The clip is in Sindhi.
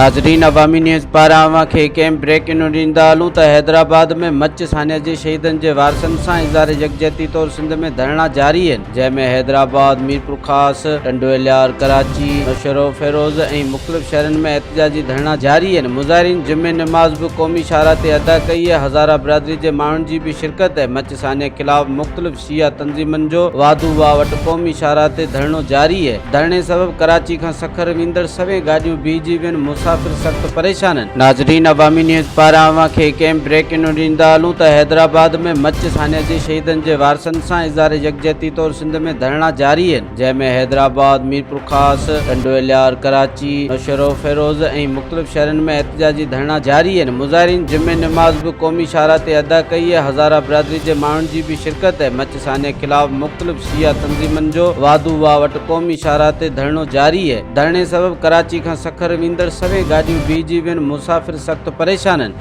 ناظرين عوامي نيوز پاران اوهان کي هڪ اهم بريڪنگ نيوز ڏيندا هلون ته حيدرآباد ۾ مچ سانحي جي شهيدن جي وارثن سان اظهار يڪجهتي طور سنڌ ۾ ڌرڻا جاري آهن جنهن ۾ حيدرآباد، ميرپورخاص، ٽنڊوالهيار، ڪراچي، نوشهروفيروز ۽ مختلف شهرن ۾ احتجاجي ڌرڻا جاري آهن مظاهرين جمعي نماز به قومي شاهراهه تي ادا ڪئي آهي هزاره برادري جي ماڻهن جي به شرڪت مچ سانحي خلاف مختلف شيعا تنظيمن جو واڌو واهه وٽ قومي شاهراهه تي ڌرڻو جاري آهي، ڌرڻي سبب ڪراچي کان سکر ويندڙ سوين گاڏيون بيهجي وين، مسافر سخت پريشان آهن. ناظرين عوامي نيوز پاران اوهان کي هڪ اهم بريڪنگ نيوز ڏيندا هلون ته حيدرآباد ۾ مچ سانحي جي شهيدن جي وارثن سان اظهار يڪجهتي طور سنڌ ۾ ڌرڻا جاري آهن، جنهن ۾ حيدرآباد، ميرپورخاص، ٽنڊوالهيار، ڪراچي، نوشهروفيروز ۽ مختلف شهرن ۾ احتجاجي ڌرڻا جاري آهن، مظاهرين جمعي نماز به قومي شاهراهه تي ادا ڪئي آهي، هزاره برادري جي ماڻهن جي به شرڪت مچ سانحي خلاف مختلف شيعا تنظيمن جو واڌو واهه وٽ قومي شاهراهه تي ڌرڻو جاري آهي، ڌرڻي سبب ڪراچي کان سکر ويندڙ سوين گاڏيون بيهجي وين، مسافر سخت پريشان آهن.